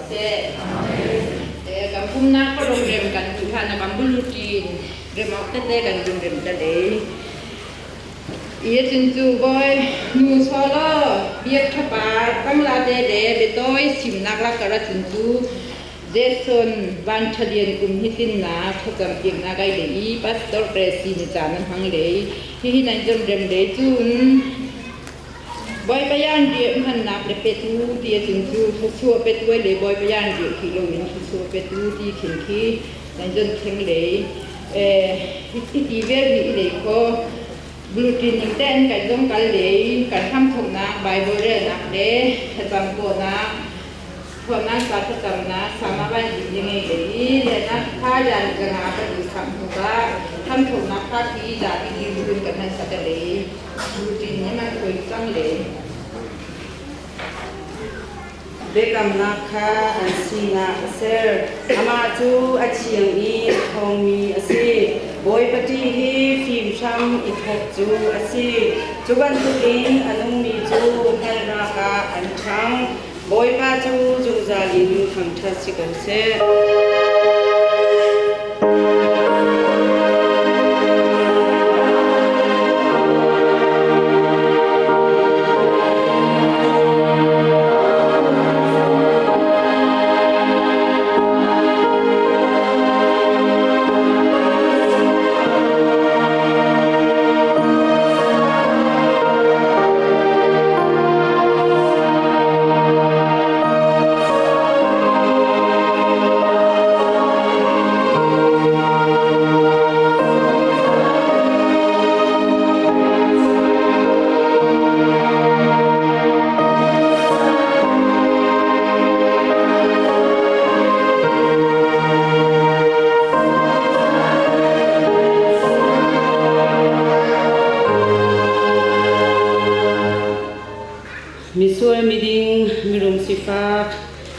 seh. Kan pumnak program kan duh hlan ah kan bulutin rem awk tete kan vun rem ta lei. Iacun cu bawi nu solo biak thapa pangla te le biatawi simnak la kar acun cu Jason van thalian kum hi tlinnak thlacam piaknak ai le i pastor presi ni caan an hmang lei hihi nan zon rem le cun Bawipa yan riah hmannak le petu ti acun cu thluachuah petu ai le Bawipa yan riah khi loin thluachuah petu ti khin khi nan zon theng lei hi ti vial hi i lei kho Bulletin ning tein kan zong kal lei kan hramthoknak Bible relnak le thlacam kawhnak Thuamnak ca thlacamnak sama van in ngei le i lehnak kha yan zanga kan i samh hnuah hramthoknak kha khi zapi dirhmun kan han sak le bulletin nih man oi cang le. Biakamnak kha an sinah a ser. Amah cu a thiang i a ṭhawngmi a si. Bawipa ṭih hi fim hram i thawk cu a si. Cu bantukin a nungmi cu hngalhnak ah an ṭhang. Bawipa cu zungzal in thangṭhat si ko seh. Misual miding, mirum sifak,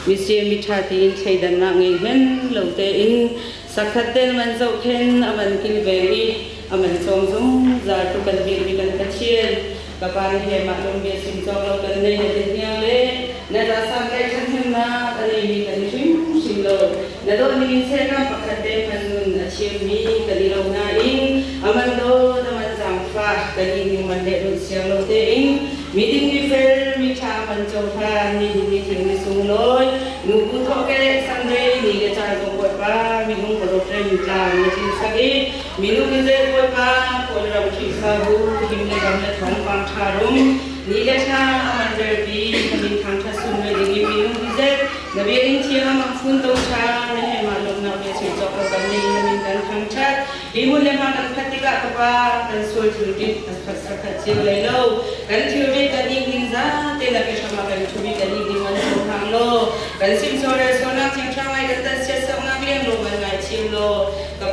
misia miṭha tiin thleidannak ngei hen lo tein sakhat ten man zohkhen a man kilveng i a man cawm zungzal tu kan biakmi kan Pathian ka pa na he mah lung bia sim cawk lo kan nei na ti hniang le na za sang kai ṭhathnemnak a neimi kan i hrimhrim lo na dawt ning in sernak pakhat te hmanh nun a thiammi kan i lo nain a man dawt a man zaangfah kan i ning man le rulh siang lo tein miding mi fel mi ṭha man cohlan mi ding mi thiang mi sunglawi nu bu thawh ke sanrei ni le caan zong bawipa minung paruk rem tlang na cin sak i minung ni zel bawipa kawlram Khrihfabu him le dam le thawngpang ṭha rum ni le thla a man relpi na min thangṭhat sun ve ding i minung ni zel na biakinn thiang amang fun to ṭha na he mah lawmhnak bia chim cawk lo kan nei na min kan thangṭhat hi hmun le hma kan khat tikah ka pa kan sual thil rit kan khat sakhat cio lei lo kan thil rit kan ing ding za te na ke hrama kan thubi kan ing ding man so hang lo kan sim so le so nak thiang hrang ai kan tan siat sak nak leng lo man ngai chim lo ka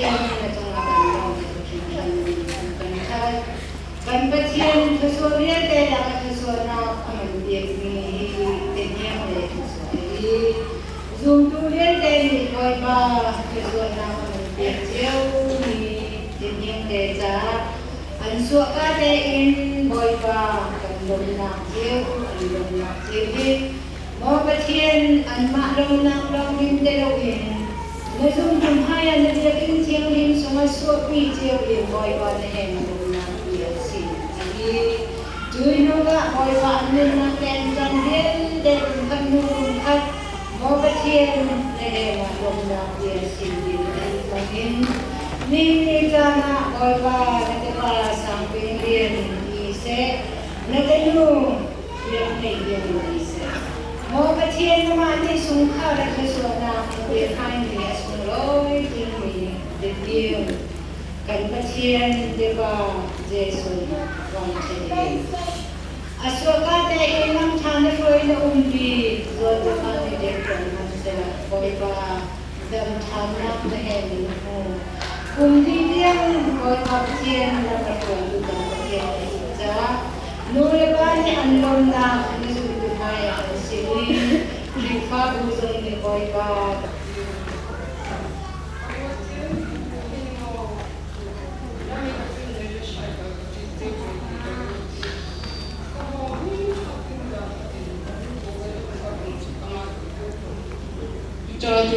Pathian na cungah kan lawm tuk hringhran kan ṭhat. Kan Pathian thluachuah vialte lak a thluachuahnak a man pekmi hi tehniang le thluachuah a hi. Zumtu vialte nih Bawipa thluachuahnak a man pek ciomi tehniang te caah an suahka tein Bawipa kan lawmhnak cio an lawmhnak cio hi Maw Pathian, anmah lawmnak lawng din te loin na zumtu hmaiah na biakinn thianghlim chungah suahpi cio in Bawipa na he na lawmnak ti an si. A ti. Cui hnu ah Bawipa an nunnak le an caan vialte kum khat hnu kum khat Maw Pathian, na lengah lawmnak ti an si ti an thawngin ni ni caan ah Bawipa na tefa sangping rian ni seh, na tanu Maw Pathian nangmah nih sungkhar a thluachuahnak na pek haimi a sunglawi dingmi biakim kan Pathian biapa Jesuh wang ṭhen A suahka tein lamṭha na hruai na umpi zual zongah na rianṭuan hmanhseh Bawipa dam ṭhannak na he min hmu. Kum li tiang Bawipa Pathian lam a hruaitu kan Pathian na si caah nu le pa nih an lawmnak na zultu hmaiah an si i Khrihfabu zong nih Bawipa Cucaah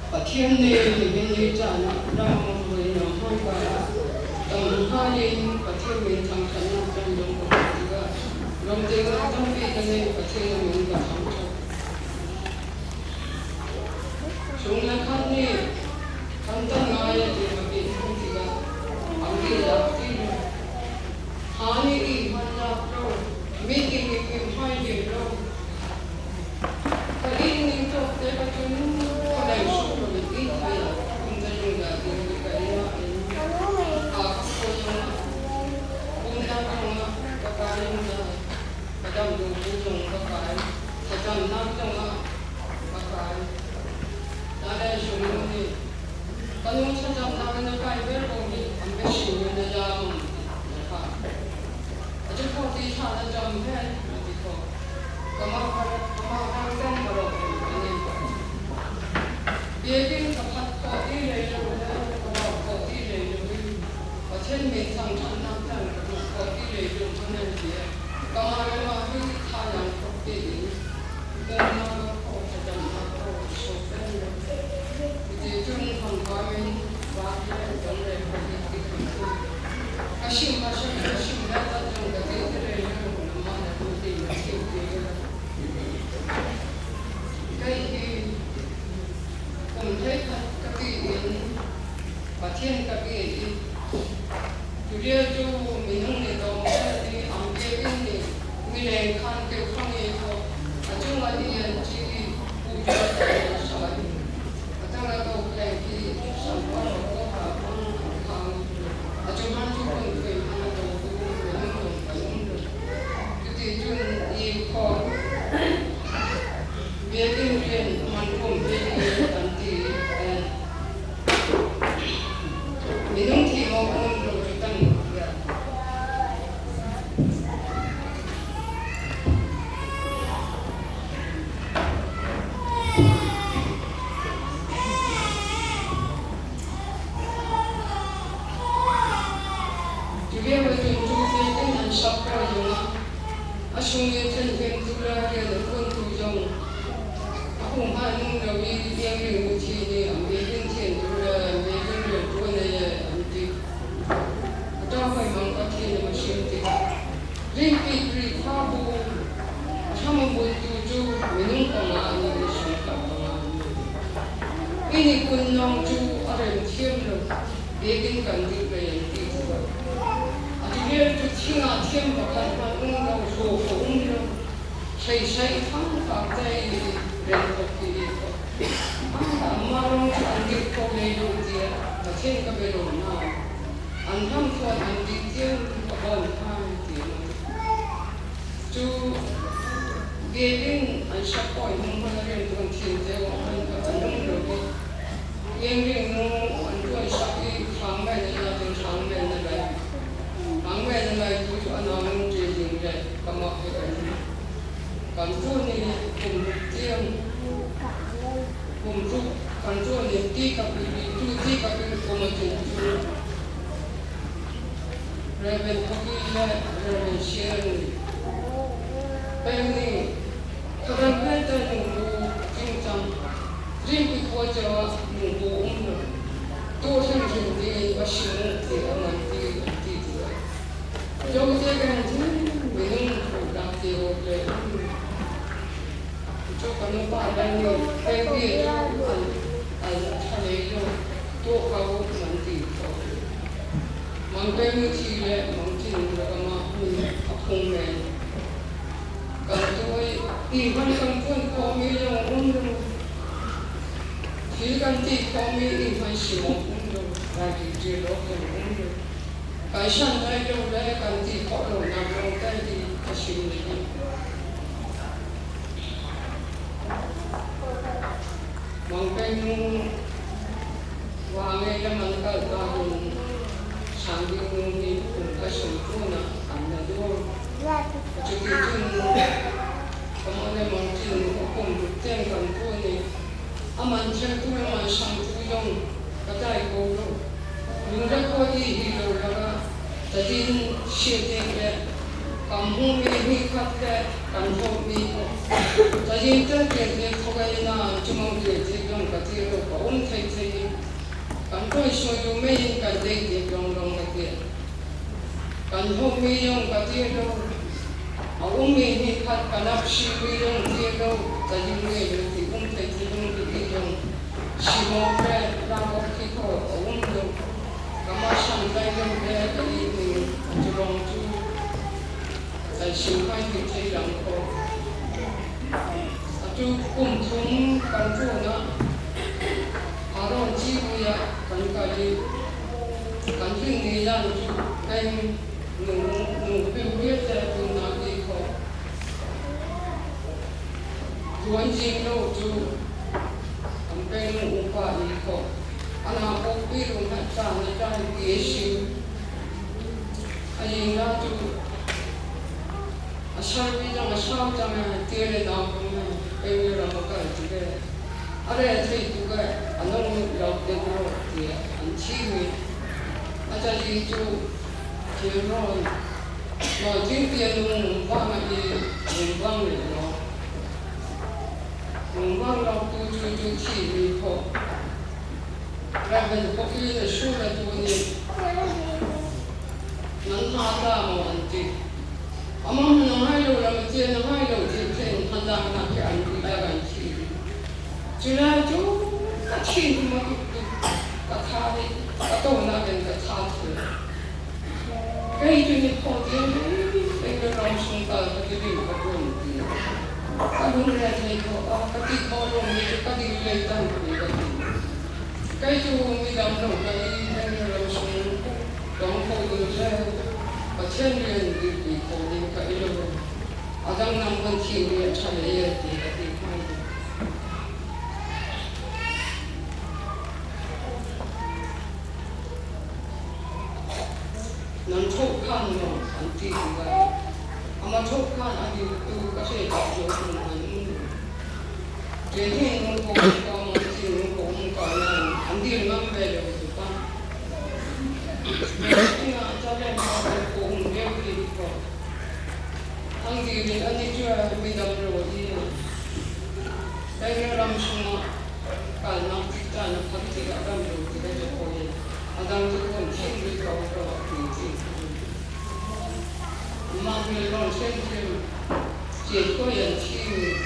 Pathian nih nihin ni caan ah ram hruainak hmaika ah tam in Pathian min thangṭhatnak caan zong ka hmuh tikah lawmhnak tampi ka ngei. Pathian a min ka thangṭhat. Chung le khat nih kan ton ngai a ti ka ti tikah an ti lak ti lo. Ha nih i hman lak lo, mi ti nih i hmai lim lo. Ka inn ning tawk te ka cun ka lei sung lo in inn thai ah kum zeizong dah ding ti ka inn ah in aa ka kho zong ah umnak zong ah ka kai in na ka dam duh bu zong ka kai thlacamnak zong ah ka kai na lei sung lo nih ka nu thlacamnak in na kai ber ko hi an be sim in na jam na kha a ti kho ti tha na jam he a ti kho Biakinn ka phat khawh ti hlei lo le ka bawk khawh ti hlei lo in Pathian min thangṭhatnak caan ka hmuh khawh ti hlei lo hmanh an ti. Kamah le mah hi thazaang thawk tiin pumnak ka khawh, thlacamnak khawh ka sawk peng lo. Cuti cun hramhram in van le dong le khuapi ti kan si. Ka sim ka sim ka sim le tat zong ka ti ti hlei lo mah le bu ti na chim ti lo. Kei hi kum 11 ka ti in Pathian ka bia i tulio cu minung nih dawm i ang biakinn nih mileng khan ke khong i tho a cungah i an ci i pu sai a tangah to kheng ki sampar ko ha pang khang a cungah cu kun thui hman a to tu minung dong kan um lo cuti cun i khon biakinn rian man kum te an ti minung thi awk an um lo cu tan tiah Tulio cun cu biakinn an sak ko zongah a sung i thenhemtu le rian a ṭuantu zong a hung-hai nung lo i iangring muthi nih an biakinn thiantu le biakinn rianṭuan ei an ti. A ṭahoi hmang ka thin a sim tikah rinpi Khrihfabu a hram a buntu cu minung kongah an i sungkar kongah an i Ini kunnawng cu a rem thiam lo, biakinn kan duh lei an ti tikah a ti cu thing ah thiam pakhat hmanh um lo, hlaw a um lo, hreisei thangfak te i ren thok ti i thok. Amah lawng cu an dirh kho hlei lo tiah Pathian ka bia lo na. An ram thuan an dih tiang ka bawn hna ti Cu biakinn an sak kawi hnu hmanh a rianṭuan thin te an lung lo i. Iangring nu an ṭuan sak i hrang men in a cun hrang men na lai. Hrang men na lai tu cu a nau nu ṭe ding le kamah he kan kan ṭuan i kum ruk tiang kum ruk kan ṭuan i ti ka pi tu ti ka pi kum a tlin cu Reverend Hoki le Reverend Shear nih peng nih khadan vialte nungbu cingcang Rimpi khua cio ah lungbu um lo tu hrimhrim dingin va sim u ti a man ti an ti tikah Jote kan cu minung hruhnak ti awk le um cu kan upa bal nih pengpi cu an an ṭha lei lo tuah ko man ti khawh. Mang peng thi le mang cin le amah min a phung men. Kan tuai ti hmanh kan ṭuan khawhmi zong um lo. Thil kan ti khawhmi i hmanh sim awk um lo. Ralri ṭial awk zong um lo. Kai san lai lo le kan ti khawh lonak lawng tal hi ka sim rih. Mang Peng nu wa ngei le man kal ta hin sang ding nu nih kum ka sum ṭun ah an na dur. Cuticun ka le mang cin kum ruk tiang kan ṭuan i a man ṭheltu le man sangtu zong ka tlai ko lo. Lungre khua i hi lo lakah tadin siatek le kam hmuhmi hnih khat le kan hlawtmi tadin tel te thawk na cumang te te zong ka ti lo ka um thei thei i kan ṭuan suai du mei in kan dei te long long ka ti. Kan hlawtmi zong ka ti lo. A ummi hnih khat kan ap simi zong ti lo tadin ngei lo ti um thei ti lung ti zong simawk le ram awk khi ko a um lo. Kama san lai lo le ka i mi cu lawng cu kan sim kai ti thei lang ko. Atu kum thum kan ṭuan ah Aron civui ah kan kal i kan tlun ni zan cu peng nu nu pim vialte tunnak i kho tuan zing lo cu kan peng nu upa i kho ana pokpi lu na cha na cha ti sim a yin la cu a sarmi zong a sau cang ti le nau kong peng ram a kal ti ve a re thei tu ke a nong lo te ro ti an thi mi a cha ji cu thil ron no jing pian nung wang a i nung wang le no nung wang lo tu cu cu thi mi kho Reverend Poki le shu le tu ni nan ha ta mo an ti amang nang hai lo lam ti nang hai lo ti chen han dang na ke an ti la kan thi chu la chu ka chin ma tu tu ka tha ni ka to na ken ka tha thu kai chu ni kho ti ni ka ram sung ta ka ti ri ka tu ti ka lung re thei ko a ka ti kho lo ni chu ka di le tan ni ka ti kai chu mi dam lo kai ram sung dong kho ding le Pathian rian dirpi kho ding ka i lo a dang nam kan thi mi a ṭha le ti ka ti hmai. Nan ṭhoh khan maw an ti tikah ama ṭhoh khan a dirtu ka hre tak jo tung an um. Ke hi nung ko ka mang chi nung ko um ka nan an dir ngam ve lo tu pa. Me nga cha le ma ko um leo ti ko. Ang dirin ani chu mi dam ro i. Peng ram sungah kal nak ti ta na phat ti ka ram ro ti ka ko ni. Adang tu kon thin ri ko ro ti ti. Ma mi lon chen chen 解脱人去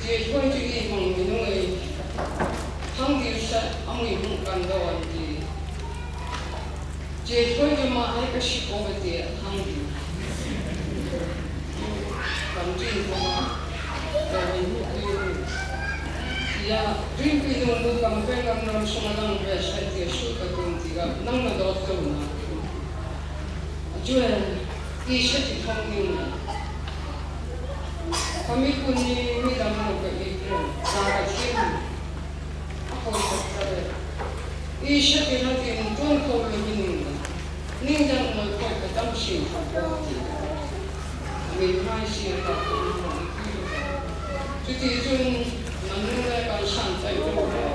解脱就一方面因为汤底是阿弥陀感到问题，解脱就嘛那个是讲的汤底，感觉嘛，然后呀，对比侬不讲别个侬什么人别说结束的东西个，那么多走呢，就意识的通灵了。Kami pun ni mi dam lo ka i na ka chin a ko I shati hatin tuan kho lo minung ningdang ngol kho ka tam chin kho ko ti mi hmai si ka ko cuti cun nanu le kan san tai lo le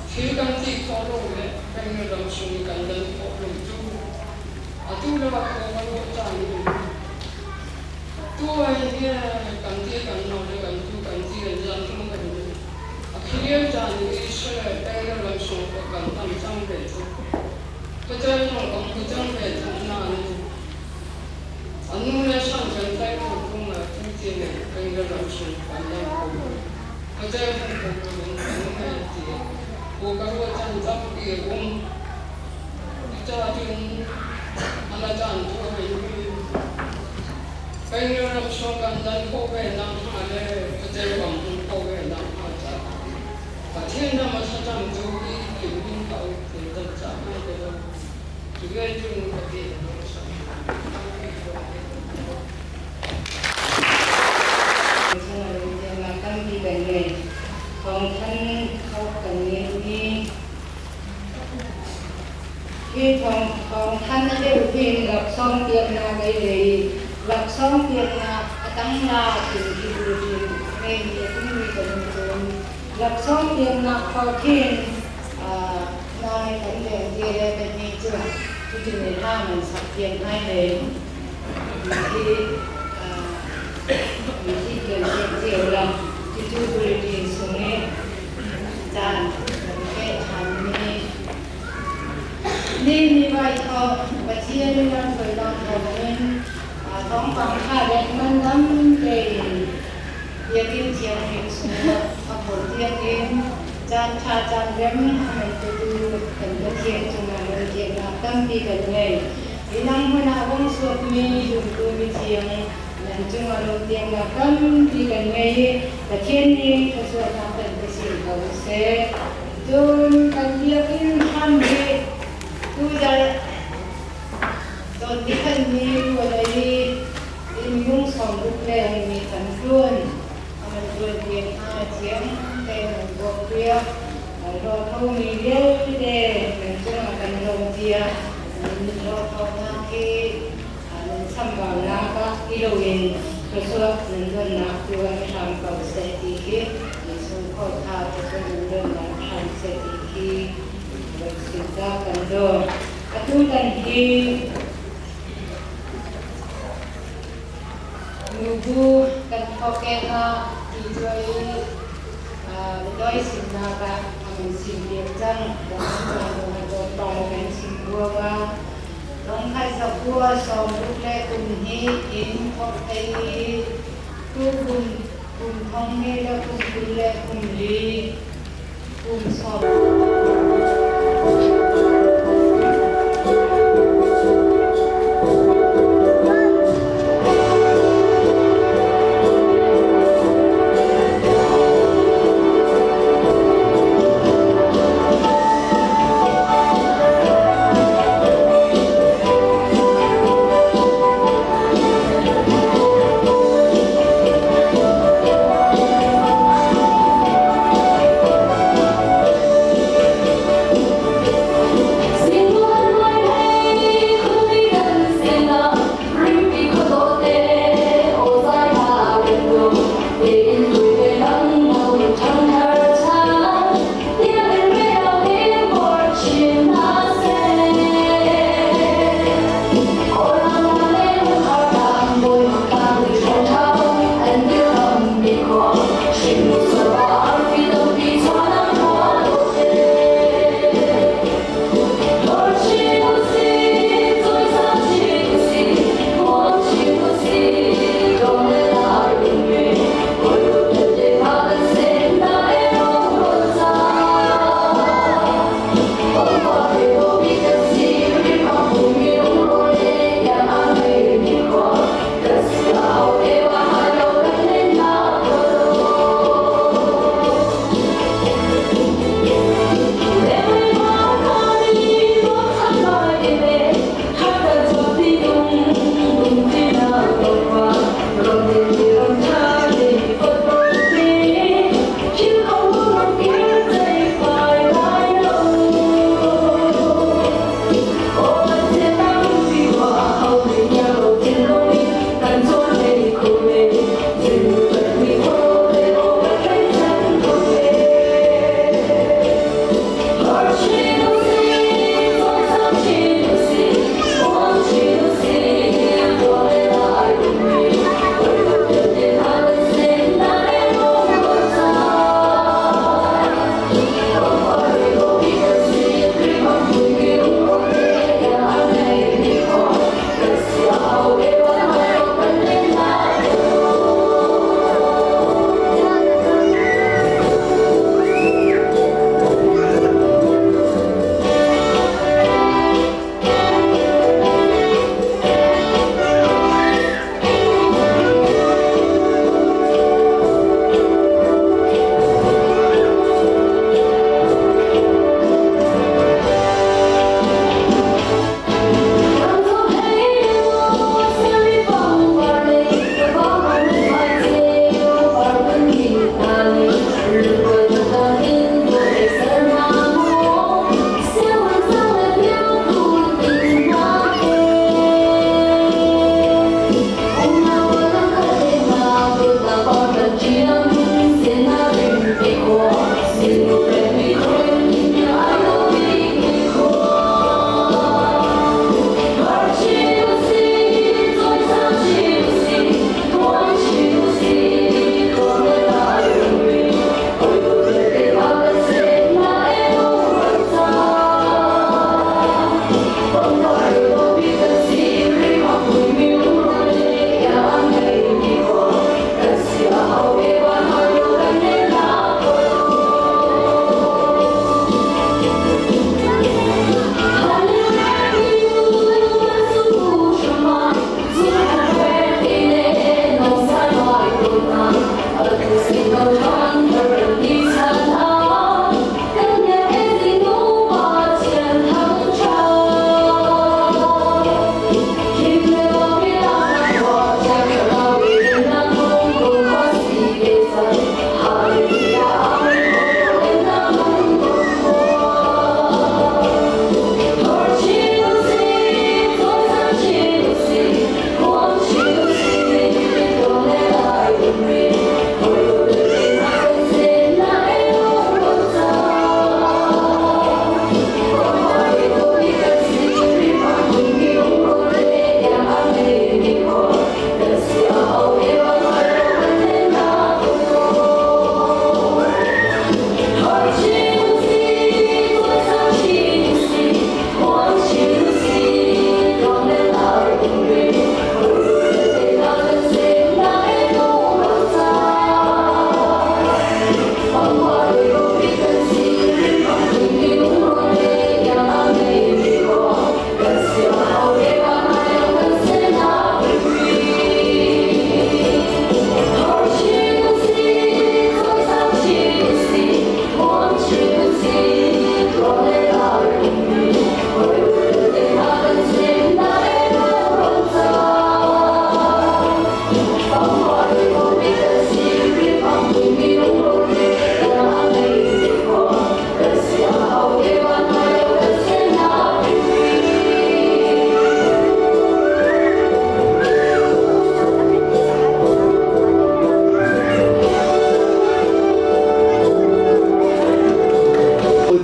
thil kan ti kho lo le kan ram chung kan dan kho lo cu atu le ko kan lo chan tu ai hi kan ti kan no le kan tu kan ti kan jan tu kan a khilial chan i share peng ram chung ko kan tam chang ve chu Pathian zong kan pu cang ve cang nain a nu le san kan tlaih ko tung le tu ti le kan ga ram chung kan dang ko. Pathian kan ko ko in kan ngai ti ko ka ruah chan tampi a um. Cucaah cun ala caan tu a hei hui. Kan ram chung kan dan khawh ve nak hnga le Pathian bang hung khawh ve nak hnga caah Pathian ram a thlacam cu hi thil ka thil dang ca mai te lo. Cu ve cun ka ti lo sam. Tampi kan ngei. Thawngthan kho kan ngei mi hi thawngthan a deuh hin laksawng piaknak ei lei laksawng piaknak a tang la tin hi bulletin ngei mi a tummi kan um cun laksawng piaknak kho khin nai kan leng ti le kan hi cu cutin in hla man sak piak ngai le hi hi kan piak cio la cucu bulletin sung i caan kan peh ṭhan mi ni ni vai tho Pathian lamhruainak thawngin thawngpang ṭha le ngandam tein Biakinn thianghlim chungah a phorhpiak in caan ṭha caan rem a kan petu kan Pathian cungah lungthiannak tampi kan ngei. Midang hmun ah vung chuakmi zumtu mithiang nan cungah lungthiannak tampi kan ngei i Pathian nih thluachuahnak kan pe sin ko seh. Cun kan biakinn hram hi tuzarh cawn nikhat ni vawlei Minung 60 leng mi kan ṭuan. A man ṭuan piak hna thiang tein an bawmh piak. Hlawthomi vialte nan cungah kan lawm tiah nan hlawthonak hi nan chambaunak ah i loin thluachuah nan donnak tu ah i hram ko seh ti khi nan sungkhawt tha thluachuah nan donnak hram seh ti khi van chim ta kan daw. Atu tan hi Nubu kan thawkek ah ti cuai i doi simnak ah a kan sim piak cang. Tlawmpal kan chim ruangah longkhat zakua 60 le kum hnih in thawk thei i tu kum kum thong hnih le kum 20 le kum li kum sawm.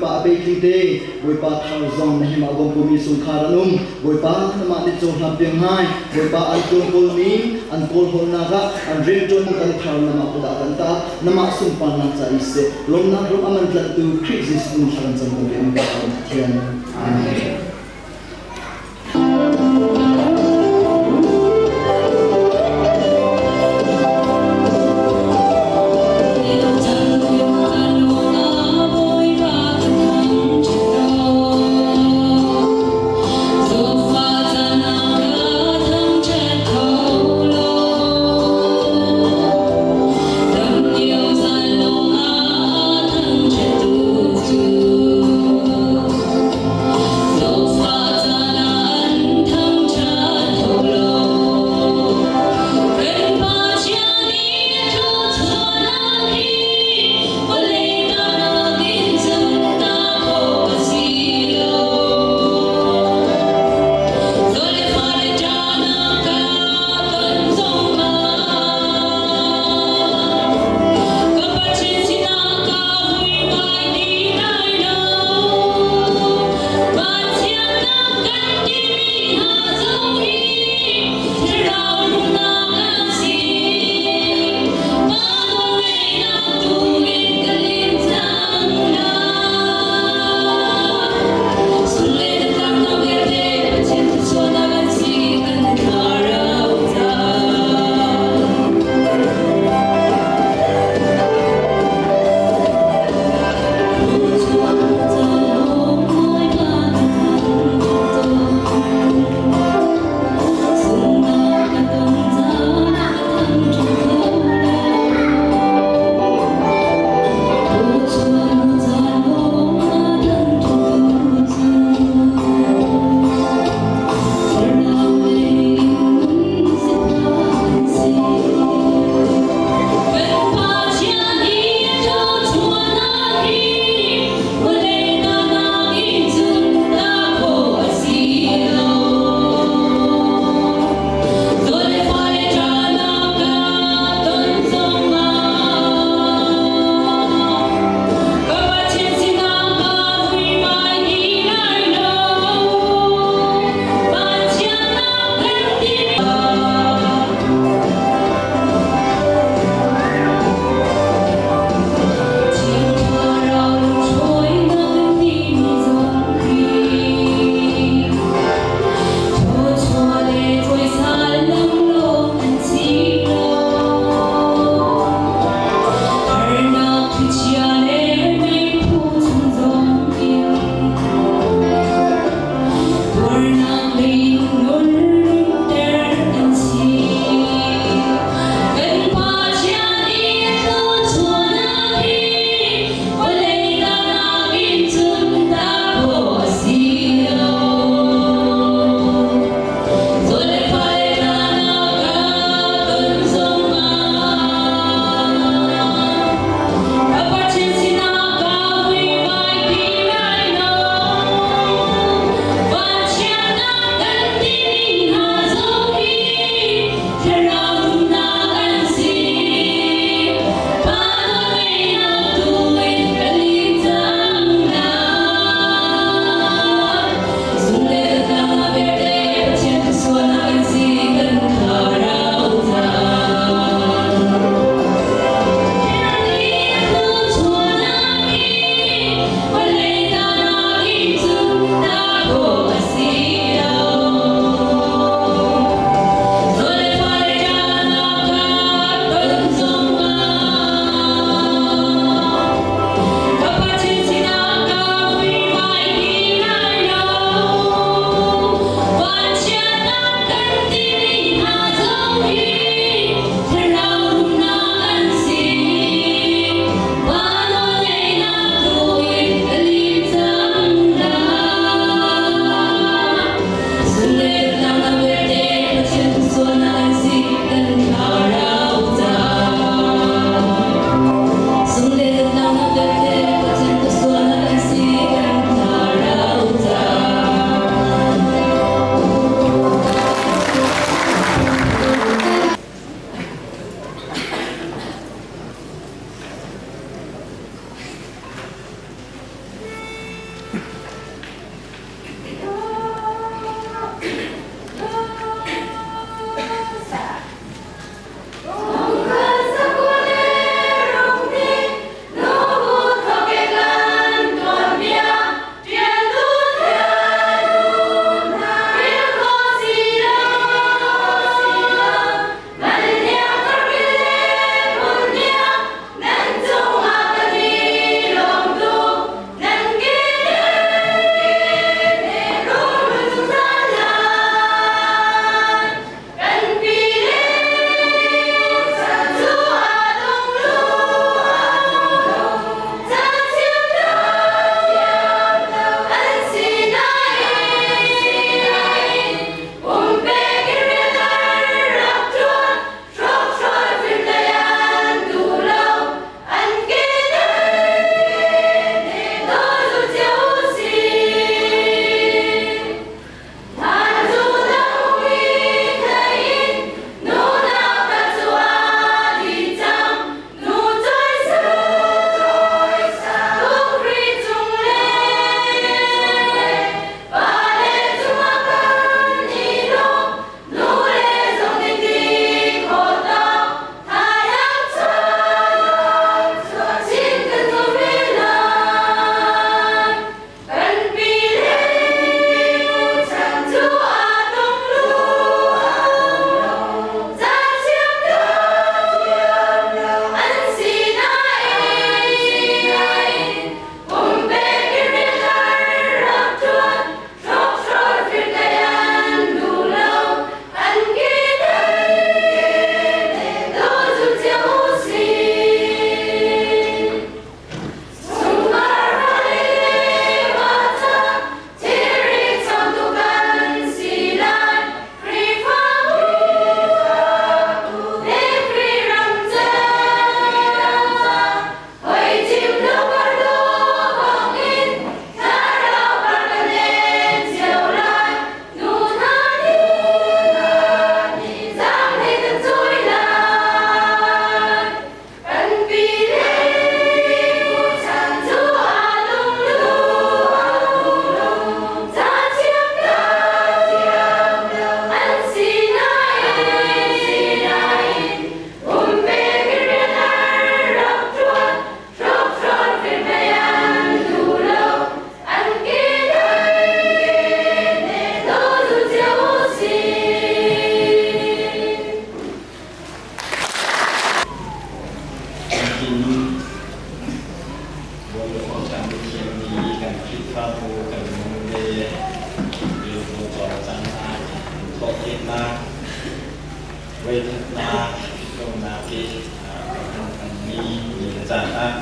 Bawipa a peitling te Bawipa thar zong na him ah gom mi sungkhar an um Bawipa namah nih cohlang piang ngai Bawipa an tuan kawl mi an kawl hawlnak ah an riantuan kan thar namah kudah kan ta namah sunparnak ca i seh lawmnak rum aman tlanhtu Khrih Jesuh min thla kan cam kan rian ka Pathian. Amen. Khrihfabu kan nu le riantuan cawlcanghnak, thawhkehnak, voikhatnak, ṭhitlonak i kan hmanmi ni le caan ah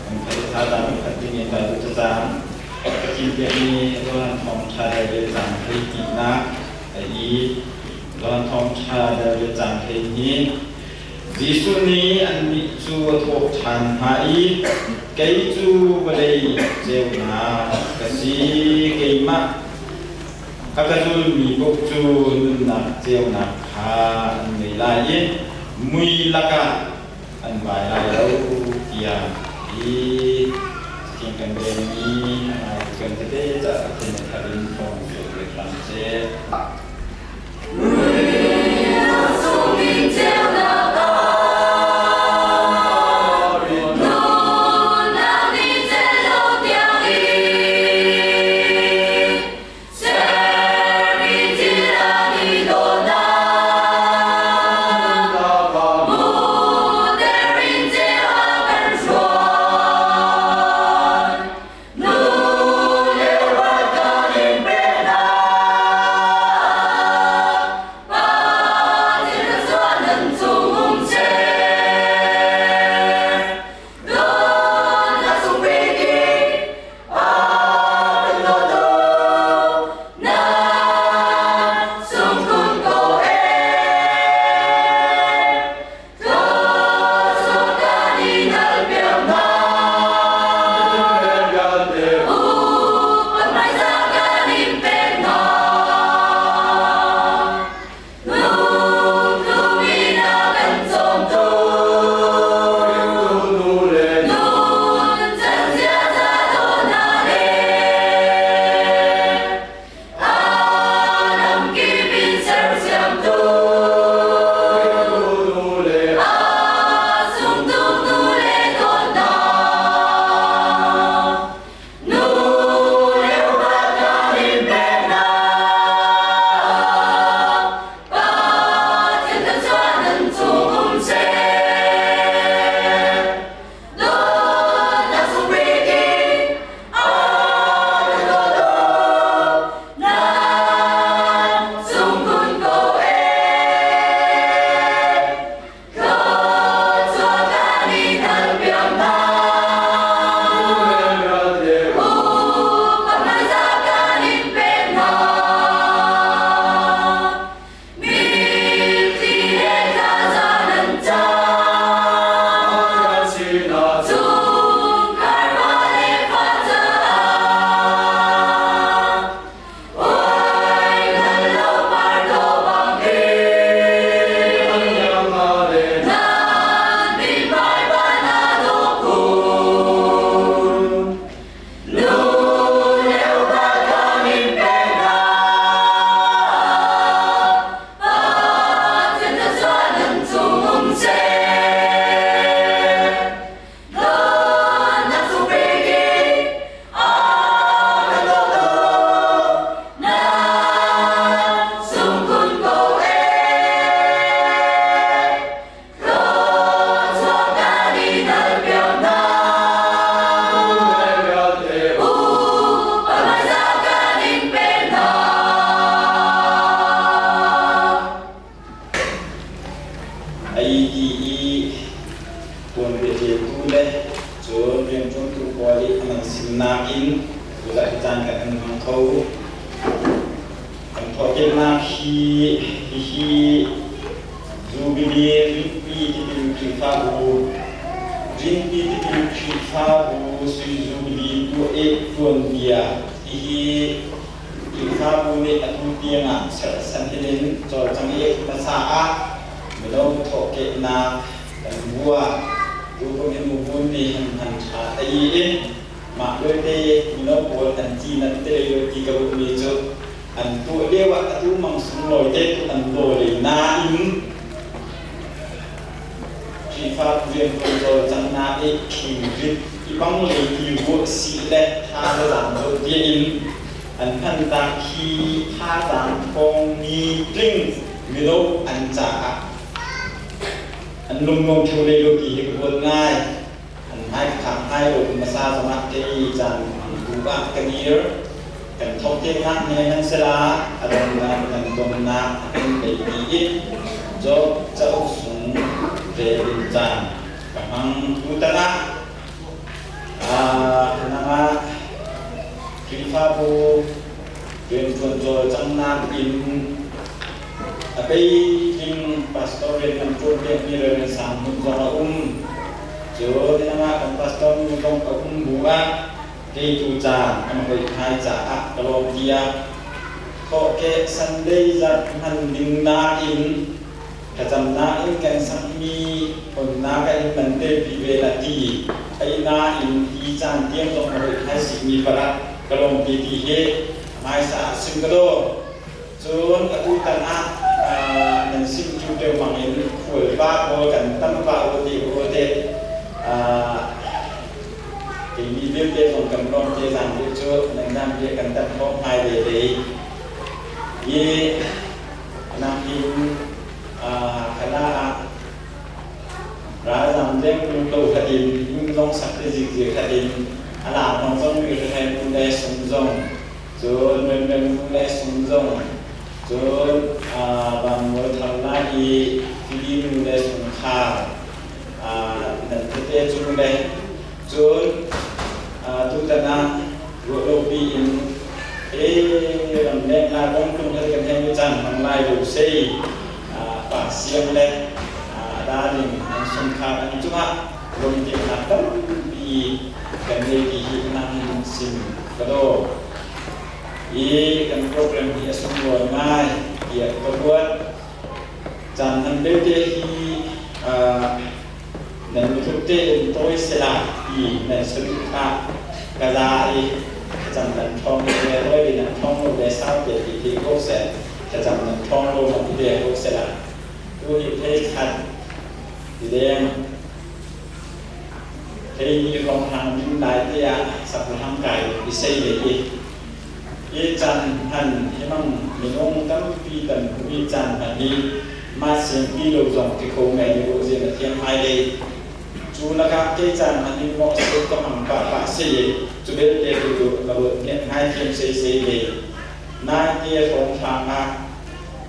kan theih thazaang khat ding in kai duh thazaang ka thimpiakmi Johan Thawngṭha le caan hleihnak a i Johan Thawngṭha le caan hleihnih. Jesuh nih annih cu a thawk ṭhan hna i, Kei cu vawlei ceunak ka si, keimah a ka zulmi paoh cu nunnak ceunak kha an ngei lai i mui lakah an vai lai lo, tiah a ti. Cathiang kan relmi a ngaitu kan tete caah Pathian nih thar in thawng chuah ve hram seh. IED tuanbiaṭialtu le cun rianṭuantu pawl i an simnak in tuzah hi caan kan an hmang kho. Kan thawhkehnak hi hihi Jubilee Rinpi Tipil Khrihfabu Rinpi Tipil Khrihfabu Sui Jubilee tuah i tuanbia hihi Khrihfabu nih atu tiangah serhsan in cawlcang i hmasa ah mino thawhkehnak kan buah. Tukum in mubun nih han hman ṭha tei in mah belte mino pawl an ci nan te lei ti ka ruahmi cu an tuah lio ah atu mang sunglawi te tu an daw lei nain Khrihfa rian tuan cawlcanghnak i thilrit i bang lei ti ruah si le tha le zaang zoh bia in an hmantak hi thazaang thawngmi tling mino an caah an lungnuam ṭheo lei lo ti hi ka ruat ngai. An hmai ka khak ngai lo hmasa zongah kei caan hmangtu bu ah ka dir. Kan thawk te hlah ne nan sela a dongnak nan donnak a kan pei pi i Job cauk sung rel ding caan ka hmang. Tutan ah nangah Khrihfabu rianṭuan cawlcanghnak in a peitling pastor rian kan ṭuan piakmi Rev. Sang Hmun zong a um. Cun nangah kan pastor nu zong a um bu ah keitu caan kan hoi caah ka lawm tiah thawhkeh Sunday zarh hman ding nain thlacamnak in kan sakmi honnak ah in man telpi ve la ti ai nain hi caan tiang zong ka hoi thai simi parat ka lawm ti ti hi hmaisa ah sim ka daw. Cun atu tan ah nan sim cu teu bang in khual pa pawl kan tam pa u ti u te keimi vialte zong kan lawm te zan te cu nan zan te kan tam khawh hmai ve ve i nakin khala ah ralzam deng lo khatin inn zong sak te zik zik khatin a la thong zong mi hre mu le sum zong cun mem mu le sum zong cun van mual thar la i tili nu le sum kha nan tete chung le cun tutan ah ruahlopi in e ramleng la kong tung hal kan hei cang hmang lai lo sei pa siang le darling an sungkhar an cungah lungtimnak tampi kan nei ti hi nang sim ka do i kan program hi a sunglawi ngai tiah ka ruat. Caan nan belte hi nan luthluk tein tawi sela ti nan saduhthah ka za i thlacam nan ṭhawng le rawi nan ṭhawng lo le sau te ti hi ko seh, thlacam nan ṭhawng lo man ti ve ko sela. Tu hi thei khat ti deng thei ni rong hang ding lai te ah saprahang kai i sei ve i hi caan hman hi mang minung tampi kan hmuh i caan hman hi mah siangpi lo zong ti kho men i ruah zia na thiam hmailei cu lakah ke caan hman in mawh se ka hmang pah pah se i cu belte tu cu ka ruat ngiat ngai thiam sei sei ve. Nai te hrawng hrang ah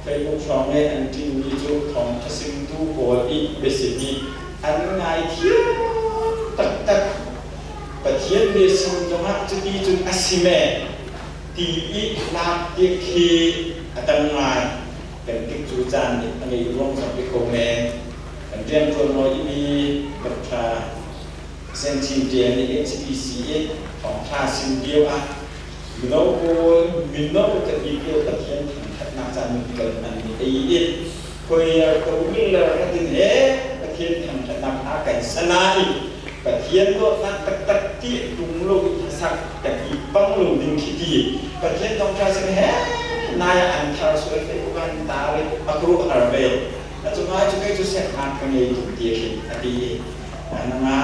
Facebook hrawng le an ṭinmi cu thawngṭha simtu pawl i biasim i an ngai thiam taktak. Pathian biasim zongah cuti cun a si me ti i lak ti khi a tam ngai. Kan tik cu caan nih a ngei ruang zong ti kho men. Kan rianṭuan nawi imi Dr. Sengchin Ṭian nih HPC i thawngṭha sim lio ah mino pawl mino kan i pio Pathian thangṭhatnak caan kan hman mi ei i Khoiar ko miller ka tin he Pathian thangṭhatnak hna kan sanain Pathian dawtnak taktak ti tung lo i hlasak kan i pang lo ding khi ti Pathian thawngṭha sin he nai an thar sual fe ko kan tar i a kruh har ve a cungah cu kei cu siaknak ka ngei tuk ti khin a ti i nanga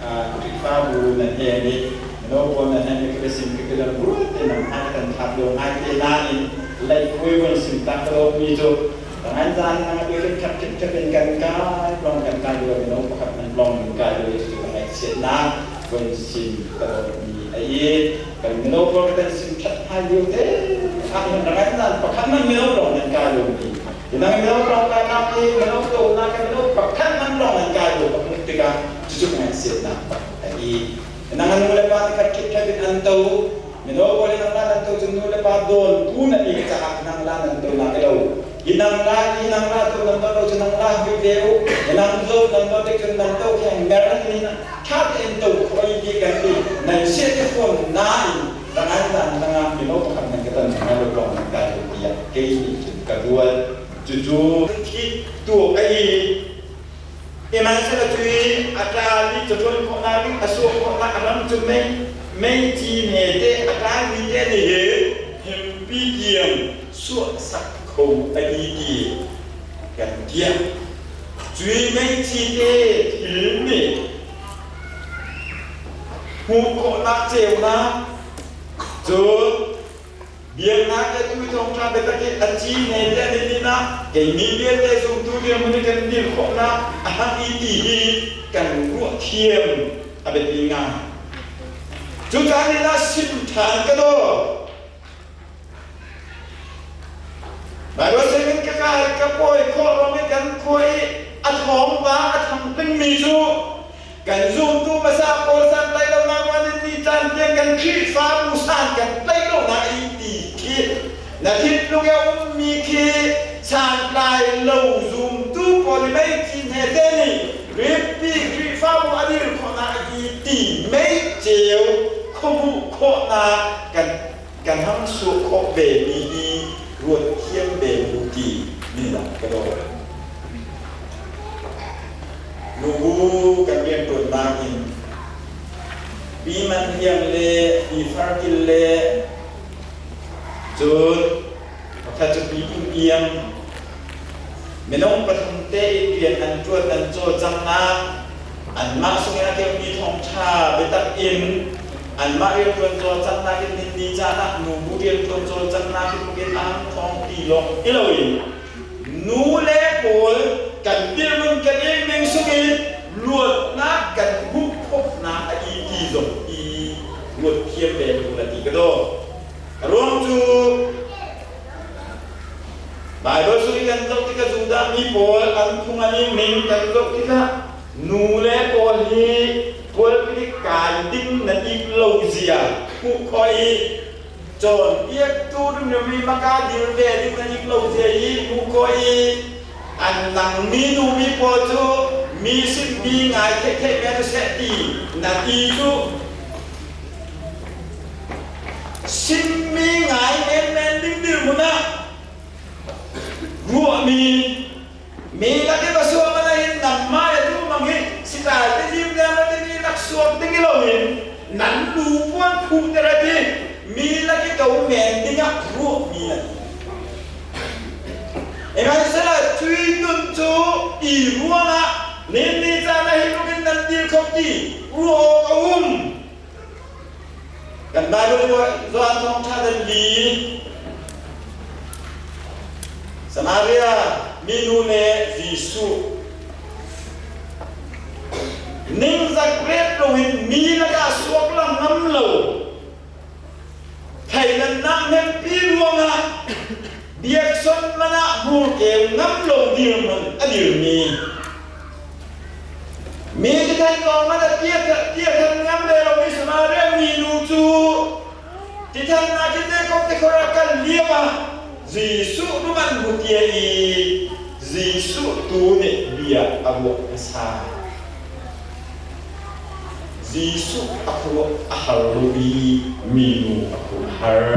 Khrihfabu nan he nih mino pawl nan he nih ka biasim ka bialam ruat te nam hna kan thlak lo ngai te nain leikhuai von sim tak ka mi cu Tangan zan na biakinn khat kip kip in kan kai long kan kai lio mino pakhat nan long kan kai lio cu ka ngaihchiatnak von sim ka dawtmi a i kan mino pawl kan sim that hai lio te ah hin rangan zan pakhat man mino long nan kai lo mi inang mino long kai nak i mino to na kan mino pakhat man long nan kai lo ka hmuh tikah cucu ka ngaihchiatnak a i inang nu le pa khat kip kip in an to Mino pawl in nang la nan to cun nu le pa dawn tu na i caah nang la nan to na lo. Hi nang la hi nang la to nan to lo cun nang la hui ve u. Hi nang zo nan to te cun nan to kheng mer ni na tha tein to khoi ti kan ti nan sia te phone nain rangan dan nanga mino pakhat nan ka tan na lo long nan kai lo tiah kei nih cun ka rual. Cucu thi tu ai Sihmanhsehlaw cui a ṭal i caṭuan khawhnak ding a suah khawhnak a ram cu mei meici hmete a ṭalmi te nih hin himpi tiang suahsak kho a ti ti kan tiah. Cui meici te thil nih hmuh khawhnak ceunak cun Biaknak le tu thawngṭha biatak hi a ci ne tiah nihin ah keimi vialte zumtu dirhmun i kan dir khawhnak a hang i ti hi kan ruah thiam a biapi ngai. Cucaah nih dah sim ṭhan ka daw. Bible singin ka kai ka pawi khawh ruang i kan khua i a thawng pa a thang pengmi cu kan zumtu hmasa pawl san tlaih lonak ruang in ni caan tiang kan Khrihfabu san kan tlaih lonak i ti khi na thinlung i a ummi khi santlai lo zumtu pawl i mei cin he te nih Rinpi Khrihfabu a dir khawhnak i ti mei ceu khuamuh khawhnak kan kan hang suah khawh ve mi hi ruat thiam ve mu ti nih ka dawt. Nubu kan rianṭuannak in Pi Man Hliang le Pi Far Kil le cun pakhat cu Pi Pum Iang minung pathum te in rian an ṭuan an cawlcanghnak anmah sungin a keumi thawngṭha biatak in anmah rianṭuan cawlcanghnak in ninni caan ah nubu rianṭuan cawlcanghnak in in ang thawng ti lawng ti loin nu le pawl kan dirhmun kan i ning sungin luatnak kan hmuh khawhnak a i ti zong i ruat thiam ve lu la ti ka daw. A ruang cu Baibal sung i kan zoh tikah Judah mi pawl an phung an i ning kan zoh tikah nu le pawl hi pualpilik kai ding nan ik lo zia hmuh khawh i cawnpiaktu rimrim maka dir ve ding nan ik lo zia i hmuh khawh i an nang mi nu mi pawl cu mi sim mi ngai theih theih men seh ti na ti cu Simmi ngai menmen ding dirhmun ah ruahmi mi lak i va suah man ahhin nangmah le tu mang hi sitai te lim le ma timi lak suak ding i loin nan lu puan phu te re ti mi lak i ko men ding ah ruahmi nan. Sihmanhsehlaw cui nun cu i ruangah nin ni caan ah hi tluk in nan dir kho ti ruah awk a um. Kan Bible Johan thawngṭha dan li Samaria minu le Jesuh ningzak ret loin mi lakah suak lang ngam lo theidannak nganpi ruangah biakson man ah hmurkel ngam lo dirhmun a dirmi mi tithan kong man a tia than ngam ve lomi Samaria minu cu tithan nak in kop te khor a kal lio ah Jesuh ruman hu tia i Jesuh tu nih bia a ruah hmasa. Jesuh a khuaruah a har lo i minu a khuaruah har.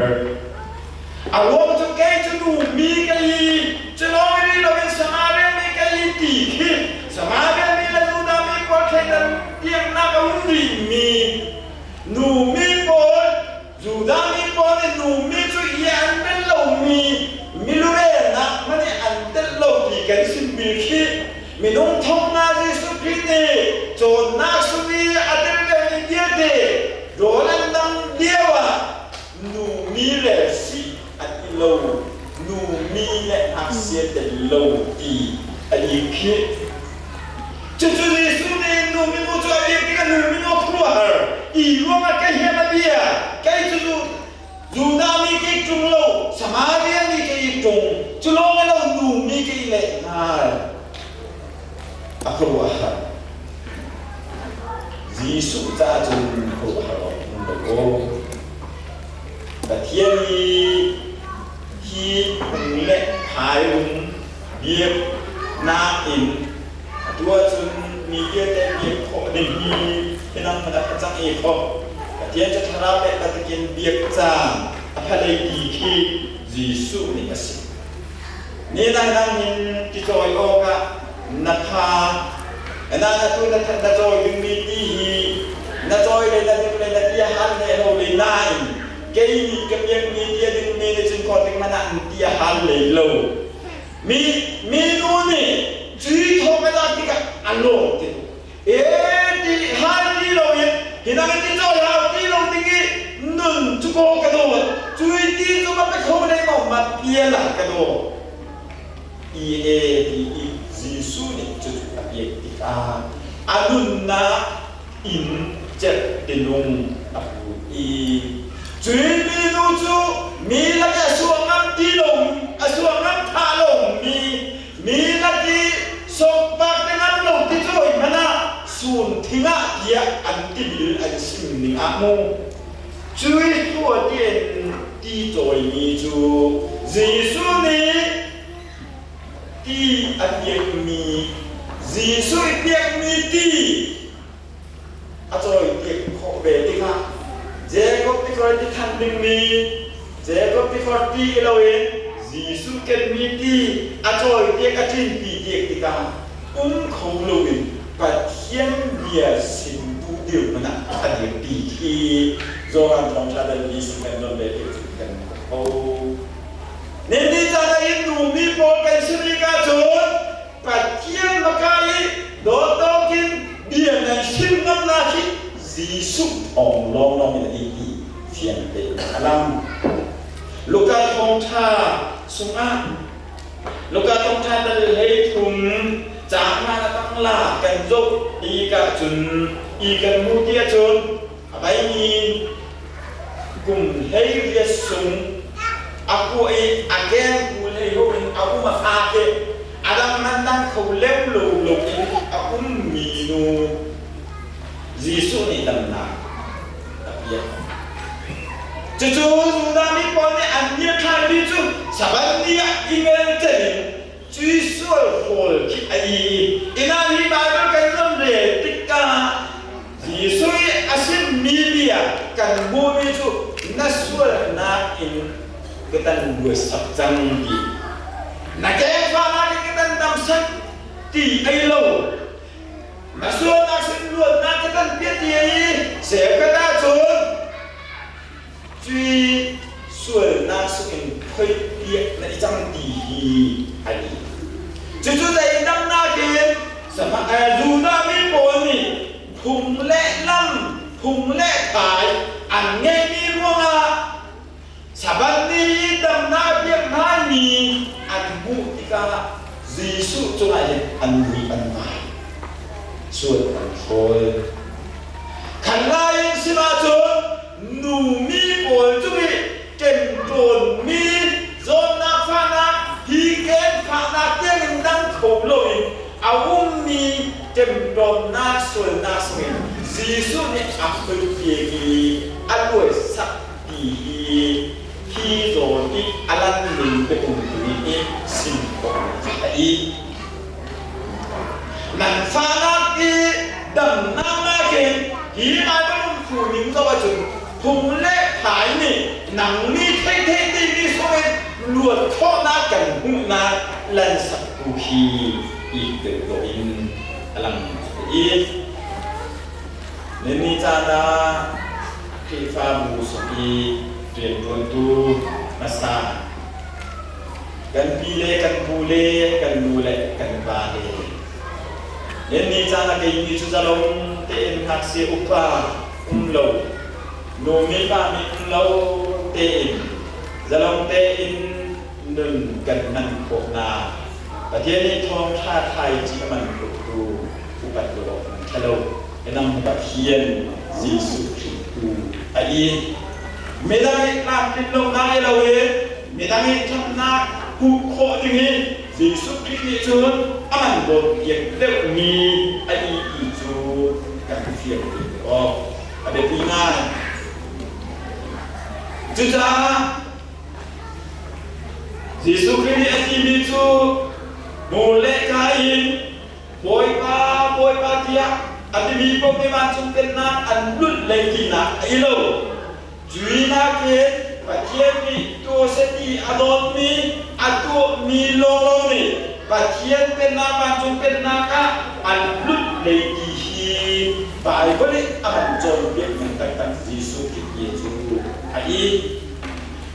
A ruang cu kei cu nu mi ka i culawng ri loin Samaria mi ka i ti khi Samaria mi le Judah mi pawl thleidan biaknak a um rihmi nu mi pawl Judah mi pawl nih nu mi cu i an bel lomi milurelnak hmanh i an telh lo ti kan simmi khi minung thong nga Jesuh Khrih nih cawnnak sung i a tel vemi vialte rawl an dang lio ah nu mi le si an i lo, nu mi le ngaksia tel lo ti a i khih. Cucu Jesuh nih nu minu cu a biak tikah nu minu a khuaruahhar. I ruangah ka hiam a bia, kei cu Judah mi ka i ṭung lo, Samaria mi ka i ṭung, cu lawng lo nu mi ka i leh hngal. A khuaruahhar. Jesuh caah cun khuaruahhar awk um lo aw. Pathian i hi phung le phai um biaknak in atu ahcun mi vialte biak khawh ding hi hinang hmanh a cang i khawh. Pathian cu thlarau le taktak in biak caan a phalei ti khi Jesuh nih a si. Ni dangdang in ti cawi awkah na pha na na tu na na cawi dingmi ti hi na cawi le na ding le na ti a hal ne lo le nain kei nih ka piakmi ti a dingmi nih cun khawh tik hmanh ah ti a hal lei lo. Mi minu nih cui thawng a lak tikah a lawm ti. E ti hal ti loin hinang in ti cawi hau ti lo ding i nun cu ko ka dawt cui ti cu ma pe kho le maw ma pial ah ka dawt. I e ti i Jesuh nih cu a pek tikah a nunnak in celh tinung. a put i cui minu cu mi lak i a suah ngam ti lo a suah ngam tha lo mi mi lak i sokpak te ngam lo ti cu hoi hmanh ah sun thing ah tiah an tibil an sim ning ah mu cui thua tien ti cawimi cu Jesuh nih ti a piakmi Jesuh i piakmi ti a cawipiak khawh ve tikah Jakob tikor ti than dingmi Jakob tikor ti i loin Jesuh kenmi ti a cawipiak a ṭinpi tiak tikah um kho loin Pathian bia simtu dirhmun ah a dirpi khi Johan thawngṭha dal sin kan don ve ti cu kan kho. Nini caan ah in numi pawl kan si rih ahcun Pathian hmaka i dawtawk in bia nan chim ngamnak hi Jesuh thawng lawnglawng in a ti fiang tein a lang. Luka thawngṭha chungah Luka thawngṭha dal 13 caang hna na tang la kan zoh i ka cun i kan hmu ti ahcun a baimi kum 18 sung a kuah i a keng ku hlei ho in a um a fak i a dang man dang kho lem lo lo in a ummi nu Jesuh nih damnak a piak. Cucu Judah mi pawl nih an ngiatthlaimi cu Sabbath ni ah i ngelcel in cui sual hawl khi a i inn ah hi Baibal kan zon rel tikah Jesuh i a simmi bia kan hmuhmi cu na sualnak in ka tan luatsak cang ti na kengfahnak in ka tan damsak ti ei lo na sualnak sin luatnak ka tan piat ti i cheukhat ahcun cui sualnak sungin phoih piak na i cang ti hi a ni. Cucu zeidangnak in Judah mi pawl nih phung le lam, phung le phai an ngeihmi ruangah Sabbath ni i damnak biak hna mi an hmuh tikah Jesuh cungah hin an mui an vai, sual an thawl. Khan lai in sim ahcun nu mi pawl cu nih ṭemṭawnmi zawtnak fahnak hi ken fahnak tiangin dang kho loin a ummi ṭemṭawnnak sualnak sungin Jesuh nih a phoipiak i a luaisak ti hi hi zawn i a lan ning biakum ning i sim khawh a i nan fahnak i damnak nakin hi Baibal umtu ning zoh ahcun phung le phai nih nang mi thei thei timi sungin luat khawhnak kan hmuhnak lansaktu hi i deuh dawh in a lang i nini caan ah Khrihfabu sung i rianṭuantu hmasa kan pi le kan pu le kan nu le kan pa le Nenni caan ah keimi cu zalong tein ngakchia upa um lo numi pa mi um lo tein zalong tein nun kan hman khawhnak Pathian nih thawngṭha thlaici a man khawhtu upat lo awk an ṭha lo. Minang Pathian Jesuh Khrih tu a i midang i tlamtlin lo ngai lo in midang i ṭhatnak hmuh khawh dingin Jesuh Khrih nih cun a man dawt piak deuhmi a i ti cu kan fiang te awk a biapi ngai. Cucaah Jesuh Khrih nih a timi cu hmur le ka in Bawipa, Bawipa tiah a timi paoh nih vancung pennak an lulh lei tinak a i lo. Cui nakin Pathian nih tuah i a dawtmi, a tuahmi lawnglawng nih Pathian pennak vancung pennak ah an lulh lei ti hi Baibal nih a kan cawnpiak ning taktak Jesuh Khrih bia cu a i.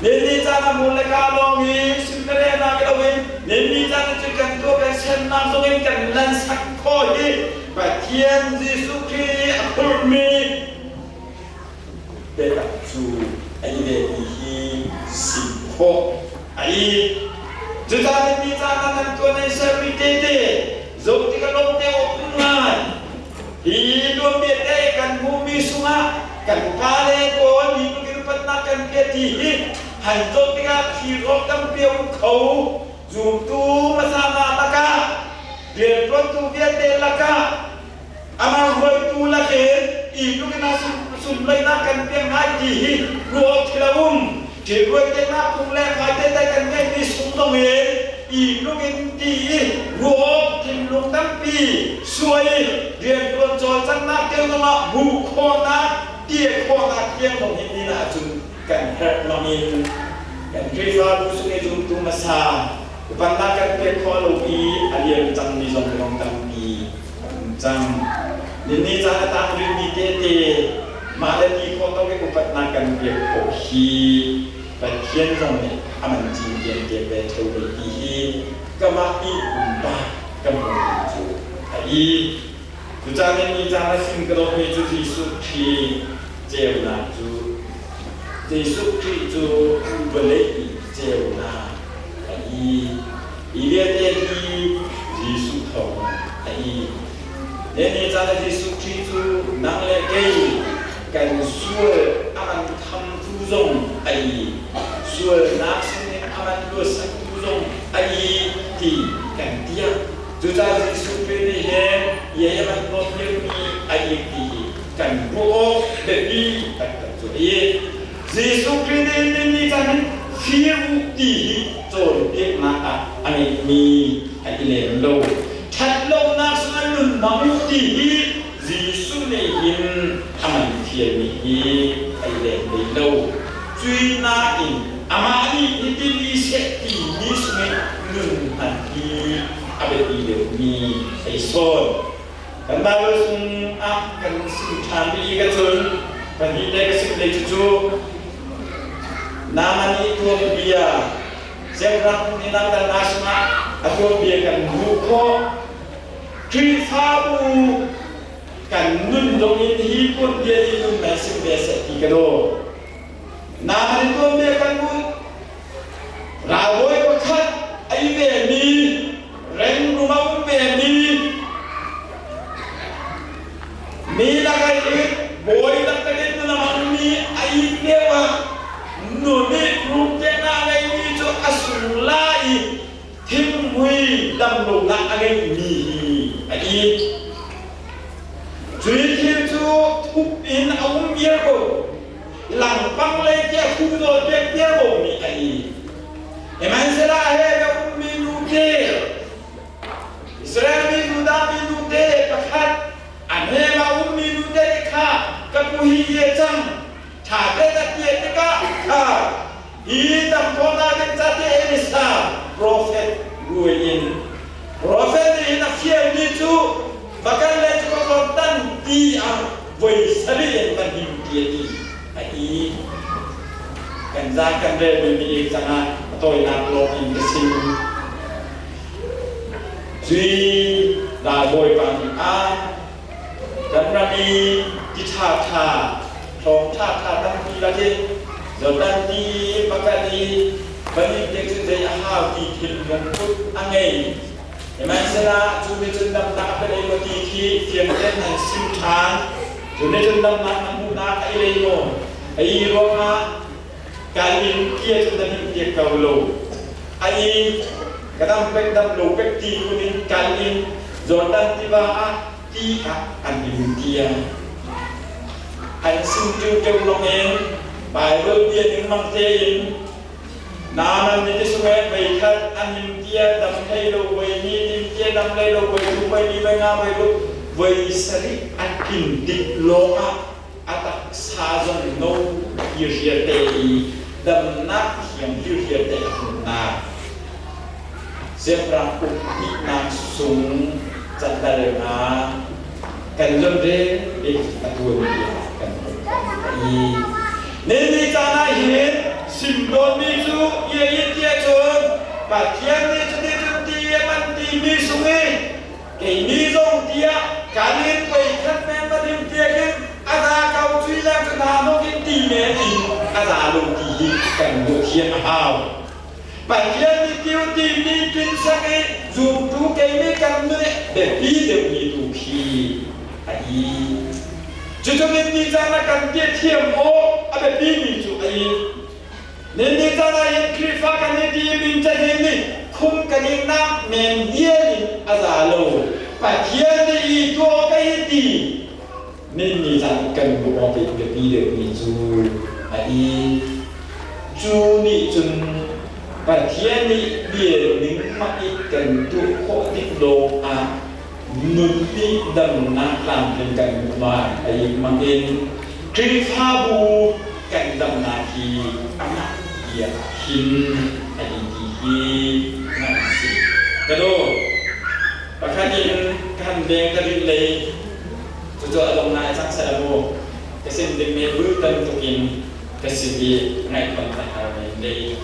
Ninni caan ah hmun le ka lawng i simkarehnak loin ninni caan cu kan tuah kan siannak zongin kan lansak khawh hi Pathian Jesuh Khrih a phurhmi biatak cu a i ve ti hi sim khawh a i. Cucaah ninni caan ah nan tuah nan sermi tete zoh tik a lawm te awk um ngai. Hi tuanbia te kan hmuhmi sungah Kan pale pawl mi tluk in upatnak kan pe ti hi han zoh tikah thil awk tampi a um kho. Zumtu hmasa hna lakah, rianṭuantu vialte lakah, amah hruaitu lakin i tluk in sunlawinak kan pek hna ti hi ruah awk thil a um. Ṭhiruai tehna phung le fai tete kan ngeihmi sung zong in i tluk in ti i ruah awk thinlung tampi suai i rianṭuan cawlcanghnak tiang zongah hmuh khawhnak, ti khawhnak tiang zong hi ni ahcun kan herh bangin kan Khrihfabu chung i zumtu hmasa upatnak kan pek khawh lo i a liam cangmi zong minung tampi a um cang. Ninni caan a tang rihmi tete mah le ti khawh tawk in upatnak kan pek khawh hi Pathian zong nih a man cinken pek ve ṭheo ve ti hi kamah i pumpak ka hmuhning cu a i. Cucaah ni caan a sim ka dawtmi cu Jesuh Khrih ceunak cu Jesuh Khrih cu vawlei i ceunak a i. Hi vialte hi Jesuh thawng a i. Ni caan ah Jesuh Khrih cu nang le kei kan sual a man thamtu zong a i. Sualnak sinin a man luatsaktu zong a i ti kan tiah. Cucaah Jesuh Khrih nih hin ye man dawt liomi a ik ti hi kan ruah awk biapi taktak cu a i. Jesuh Khrih nih ni caan hin fir u ti hi cawnpiaknak ah a ngeihmi a i lem lo. Ṭhat lonak sungah nun hmang u ti hi Jesuh nih hin a man thialmi hi a i lem hlei lo. Cui nain amah nih hitin i seh timi sungin nun hman hi a biapi deuhmi a i sawn. Kan Bible sung ah kan sim ṭhan rih i ka cun pahnih te ka sim lei cucu Naaman nih tuanbia Siangpahrang nih nangdang hna sungah a tuanbia kan hmuh khawh. Khrihfabu kan nun dong in hi tuanbia nih nun nan sim ve seh ti ka daw. Naaman tuanbia kan hmuh. Ralbawi pakhat a i vemi, rengrum a um vemi, mi lakah i bawi taktak in nun a hmangmi a it lio ah nu nih rum tehna a ngeimi cu a sung la i thinghmui damlonak a ngeimi hi a it. Cui thil cu thup in a um viar ko. Langpang lei tiah thu nawl pek viar ko mi a i. Sihmanhsehlaw he ka ummi nu te, Israel mi Judah mi nu te pakhat, a hnem a ummi nu te nih kha ka pu hi ye cang, ṭha te na tiah tikah kha hi dam khawhnak ding ca te Elisa profet ruai in profet nih hin a fialmi cu va kal le cu ka zawn tan ti ah voi sarih in va hnim ti a ti a i kan za kan relmi mi ek cangah a tawinak lawng in ka sim. Cui ralbawipa nih a kan ram i ti ṭha ṭha hlawng ṭha ṭha tampi lakin Jordan ti pakhat i pahnih te cu zei a hau ti thil lungput a ngei. Sihmanhsehlaw cu nih cun damnak a pe lei maw ti khi fiangten nan sim ṭhan. Cu nih cun damnak na hmuhnak a i lei maw? A i ruangah kai in tia cu na hnim piak ko lo. A i ka dam pek dam lo pek ti kun in kal in Jordan tiva ah ti ah an in tia. An sim ṭiuṭeu lawng in Baibal bia ning mang tein Naaman nih tisungeh vei khat an him tia dam hlei lo voi ni nim tia dam hlei lo voi thum voi li voi nga voi ruk voi sarih an kin tik lawngah a taksa zong no hirhiar te i damnak thiang hirhiar te a hmuhnak siangpahrang uk hnihnak sung candal nga kan zon re a tuan bia kan i Nini caan ah hin sim tawnmi cu ia in tiah cun Pathian nih cuticun ti a kan timi sung i keimi zong tiah kan in pei khat men va dim tiah khin a za ko cui le cu hna hnok in ti men in a za lo ti hi kan ruah thiam a hau. Pathian nih tiu timi kin sak i zumtu keimi kan nun i biapi deuhmi tu khi a i. Cucu ni caan ah kan bia thiam awk a biapimi cu a i. Ni caan ah hin Khrihfa kan i ti min cahin nih khum kan i nak men vial in a za lo. Pathian nih i tuah ka i ti. Ni caan kan hmuh awk i biapi deuhmi cu a i. Cu nih cun Pathian nih bia ning mah i kan tuah khawh tik lawng ah nun nih damnak tlamtling kan hmuh lai a ik bangin Khrihfabu kan damnak hi amah bia hin a i ti hi nan si. Ka dawt, pakhat in ka han deng ka rih lei cucu a dong ngai cang seh mu ka sim ding mi bul bantukin ka si i ngaihkhon ka har men lei.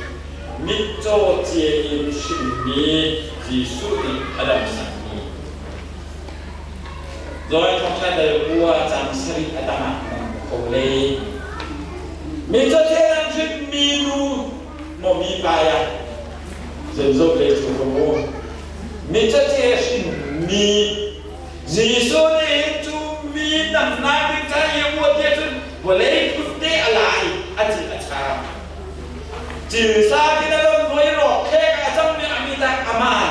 Mitcaw cia in hrinmi Jesuh nih a dam sakmi. Zawi thawngṭha dal kua cang sarih a tangah nan kho lei. Mitcaw cia in hrinmi nu maw mi pa ya zeizong lei cu ka mu. Mitcaw cia hrinmi Jesuh nih cu mi damnak ding ca i a uat tiah cun vawlei phun te a la i a cil a char. Cilsa tin a lam hnuai rawk khek a cang mi ami tak a maan.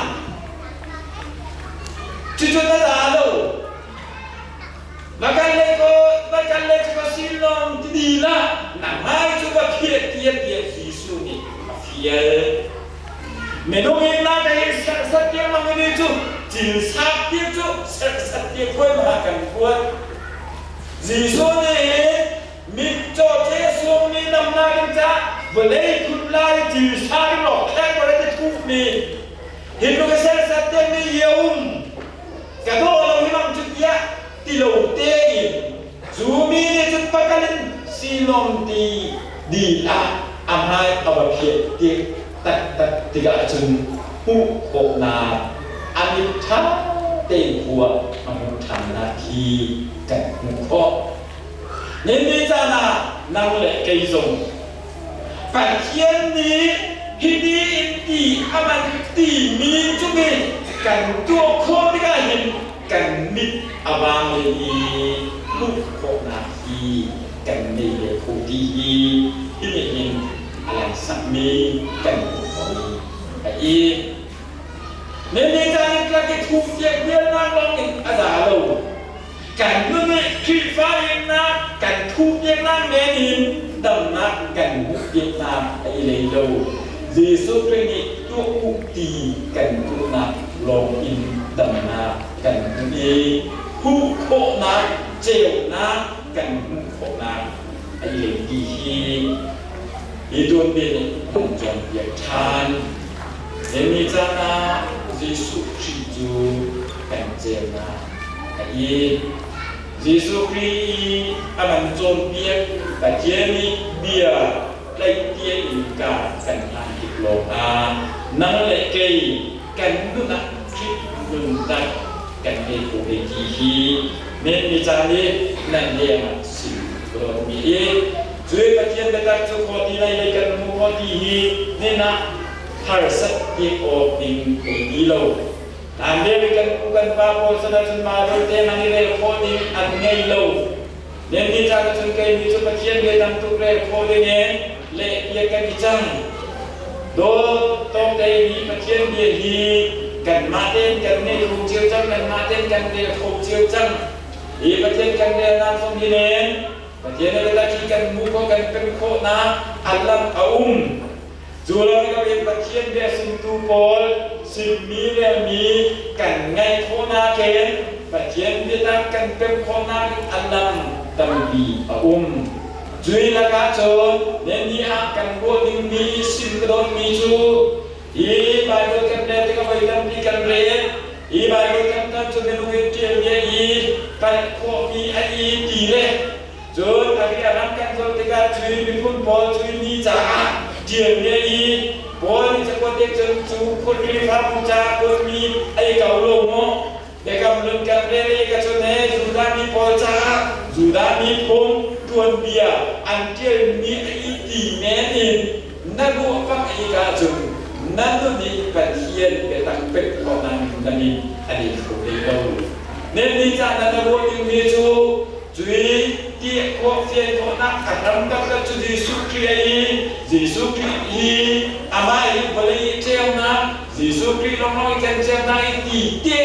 Cucu na la lo. Va kal le ko va kal le cu ka silong ti di la na hmai cu va phiah tiah tiah Jesuh nih a fial. Minung in na ka hi serhsat tiang mang ini cu cilsak tiang cu serhsat tiang khuai ma kan kuat. Jesuh nih mitcaw the sungmi namnak in ca vawlei phun lai cilsa in rawk thlek vawlei te thuhmi hi tluk a serhsat tiangmi yeum ka dawh lo hi mang cu tiah ti lo tein cu mi nih cun pakal in silom ti dil ah a hmai a va phiah tik taktak tikah cun hmuh khawhnak a mit ṭha tein khua a hmuh ṭhannak hi kan hmuh khawh. Ninni caan ah nang le kei zong Pathian nih hiti in ti a man timi cung i kan tuah khawh tikah hin kan mit a vang le i hmuh khawhnak hi kan nei ve kho ti hi hi nih hin a langsakmi kan hmuh khawhmi a i. Ninni caan in tlak i thup tiah bialnak lawng in a za lo. Kan nun nih Khrihfa innak kan thuhpiaknak men in damnak kan hmuhpiaknak a i lei lo. Jesuh Khrih nih tuah u ti kan tuahnak lawng in damnak kan hmu i huh khawhnak ceunak kan hmuh khawhnak a i lei ti hi hi tuanbia nih kan cawnpiak ṭhan. Ni caan ah Jesuh Khrih cu kan ceunak a i. Jesuh Khrih i a kan cawnpiak Pathian nih bia tlaihtia in ka kan hlan tik lawngah nang le kei kan nun ah Khrih nunnak kan ngei ko ve ti hi men mi caan i nan leng ah sim mi i cui Pathian biatak cu khaw ti lai lei kan hmu khaw ti hi nin ah harsat pek awk ding ei ti lo. Hlanlio i kan pu kan pa pawl chan ahcun mah vialte man i rel khawh ding an ngei lo. Nenni caan ahcun kei mi cu Pathian bia tam tuk rel khawh ding in leh piak kan i cang. Dawt tawk te mi Pathian bia hi kanmah tein kan ngei kho cio cang, kanmah tein kan rel kho cio cang. Hi Pathian kan relnak zong hi nen Pathian a biatak hi kan hmuh khawh, kan pem khawhnak a lam a um. Cu lo in Pathian bia simtu pawl simmi le mi kan ngaih khawhnak in Pathian biatak kan pemh khawhnak in a lam tampi a um. Cui lakah cun nenni ah kan ruah dingmi sim ka donmi cu hi Bible kan rel tikah voi tampi kan rel. Hi Bible kan tan cu minung in ṭialmi a i palh khawhmi a i ti le Cun a ri a ram kan zoh tikah cui miphun pawl cui ni caah ṭialmi a i Paul nih cakuat nih cun cu Khrihfabu caah kuatmi a i ko lo maw? Biakam hlun kan rel i ka cun he Judah mi pawl caah Judah miphun tuanbia an ṭialmi a i ti men in na ruah bak i ka cun na nun i Pathian biatak pek khawhnak nan in an i kho hlei lo. Nen ni caan na ruah dingmi cu. Cui ti khawh fian khawhnak a ram taktak cu Jesuh Khrih a i Jesuh Khrih hi amah hi vawlei i ceunak Jesuh Khrih lawnglawng i kan ceunak i ti te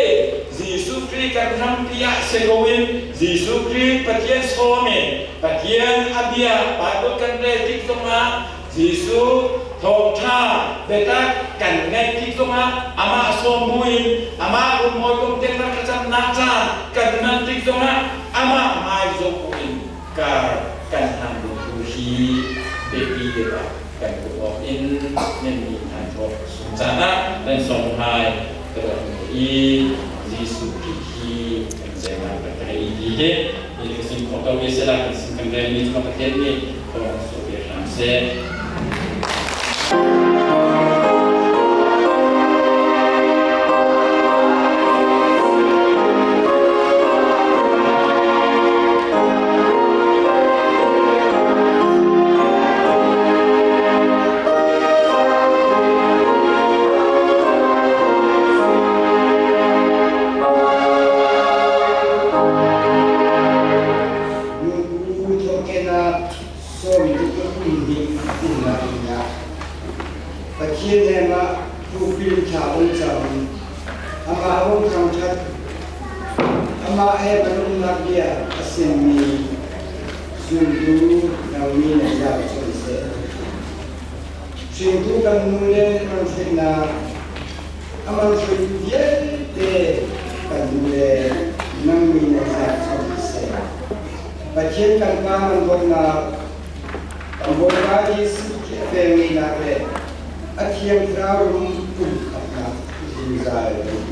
Jesuh Khrih kan rampi ah si loin Jesuh Khrih Pathian sawm in Pathian a bia Bible kan rel tik zongah Jesuh thawngṭha biatak kan ngaih tik zongah amah sawm buin amah rumhawikom te rak thlacamnak caan kan hman tik zongah amah hmai zoh buin kar kan hlan ding tu hi biapi deuh ah kan ruah awk in nan mi hna thawk sung caan ah nan song hai ka ruah i Jesuh Khrih hi kan zeinak kan thei ti hi ni ka sim khawh ko ve sela kan sim kan rel mi cu Pathian nih thawng sawh ve hram seh. Lungku thawhkehnak sawmtuk a um ding umnak dingah Pathian lengah pupil thla um cang amah hung thangṭhat amah he kan umnak bia a simmi zultu nangmi na zau cawn seh. Hringtu kan nu le kan hrinnak amang hruaitu vialte kan nu le nangmi na zau cawn seh. Pathian kan Pa nan dawtnak, kan Bawipa Jesuh Khrih a pekmi le a Thiang Thlarau rum pumkhatnak zungzal in.